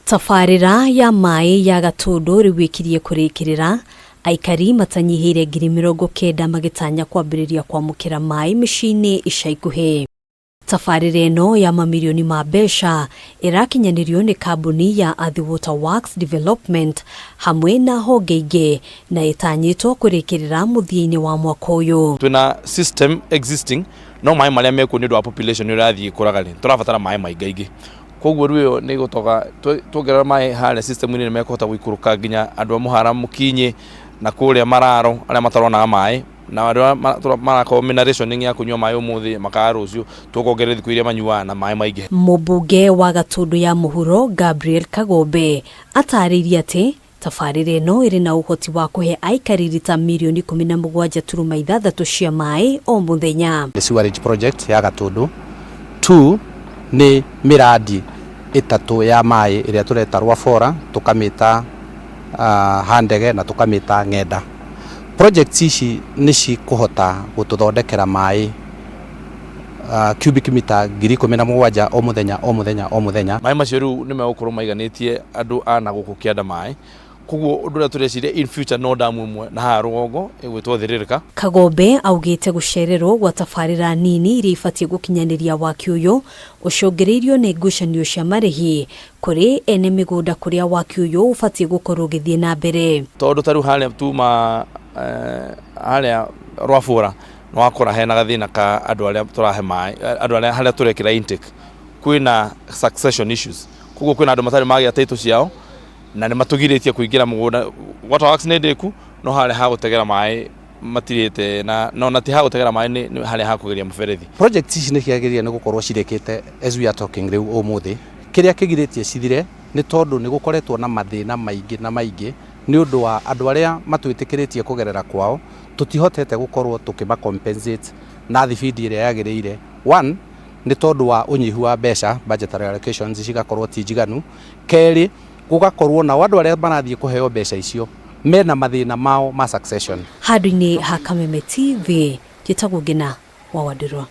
Tabarĩra ya maĩ ya Gatũndũ rĩu ĩkirie kũrĩkĩrĩra, aikari matanyihĩire 90,000 magĩtanya kwambĩrĩria kwamũkĩra maĩ mĩciĩ-inĩ ica ikuhĩ. Tabarĩra ĩno ya mamirioni ma mbeca ĩrakinyanĩrio nĩ kambuni ya Athi Water Works Development hamwe na honge ingĩ na ĩtanyĩtwo kũrĩkĩrĩra mũthia-inĩ wa mwaka ũyũ. Twĩna system existing no maĩ marĩa mekuo nĩ ũndũ wa population ũrĩa ĩrathiĩ ĩkũraga rĩ, tũrabatara maĩ maingaingĩ. Koguo rĩu ĩyo nĩ ĩgũtoka tuongerera maĩ harĩa system-inĩ nĩ mekũhota gũikũrũka nginya andũ a Mũhara Mũkinyĩ na kũrĩa Mararo arĩa mataronaga maĩ na arĩa marakorwo mena rationing ya kũnyua maĩ ũmũthĩ makaga rũciũ tũkongerera thikũ iria manyuaga na maĩ maingĩ. Mũmbunge wa Gatũndũ ya Mũhuro Gabriel Kagombe atarĩirie atĩ tabarĩra ĩno ĩrĩ na ũhoti wa kũhe aikari rita mirioni 17.6 cia maĩ o mũthenya. The sewerage project ya Gatũndũ. Two, nĩ mĩrandi ĩtatũ ya maĩ ĩrĩa tũreta Rwabora, tũkamĩta uh, Handege na tũkamĩta Ng'enda. Projects ici nĩ cikũhota gũtũthondekera maĩ cubic mita 17,000 o mũthenya o mũthenya o mũthenya. Maĩ macio rĩu nĩ megũkorwo maiganĩtie andũ a na gũkũ kĩanda maĩ. Koguo ũndũ ũrĩa tũreciria in future no damu ĩmwe na haha rũgongo ĩgwĩtwo Thĩrĩrĩka. Kagombe augĩte gũcererwo gwa tabarĩra nini iria ibatiĩ gũkinyanĩria waki ũyũ ũcũngĩrĩirio nĩ ngucanio cia marĩhi kũrĩ ene mĩgũnda kũrĩa waki ũyũ ũbatiĩ gũkorwo ũgĩthiĩ na mbere. Tondũ ta rĩu harĩa tuma harĩa Rwabũra nĩ wakora hena gathĩna ka andũ arĩa tũrahe maĩ, andũ arĩa harĩa tũrekĩra intake kwĩna succession issues. Koguo kwĩna andũ matarĩ magĩa title ciao na nĩ matũgirĩtie kũingĩra mũgũnda. Water works nĩ ndĩku no harĩa ha gũtegera maĩ matirĩte na no na ti ha gũtegera maĩ nĩ harĩa ha kũgeria mũberethi. Projects ici nĩ ciagĩrĩire nĩ gũkorwo cirĩkĩte as we are talking rĩu ũmũthĩ. Kĩrĩa kĩgirĩtie cithire nĩ tondũ nĩ gũkoretwo na mathĩna maingĩ na maingĩ nĩ ũndũ wa andũ arĩa matwĩtĩkĩrĩtie kũgerera kwao tũtihotete gũkorwo tũkĩma compensate na thibindi ĩrĩa yagĩrĩire. One, nĩ tondũ wa ũnyihu wa mbeca, budgetary allocations cigakorwo ti njiganu. Kerĩ, gũgakorwo nao andũ arĩa marathiĩ kũheo mbeca icio mena mathĩna mao ma succession. Handũ-inĩ ha Kameme TV, njĩtagwo Ngĩna wa Wandirwa.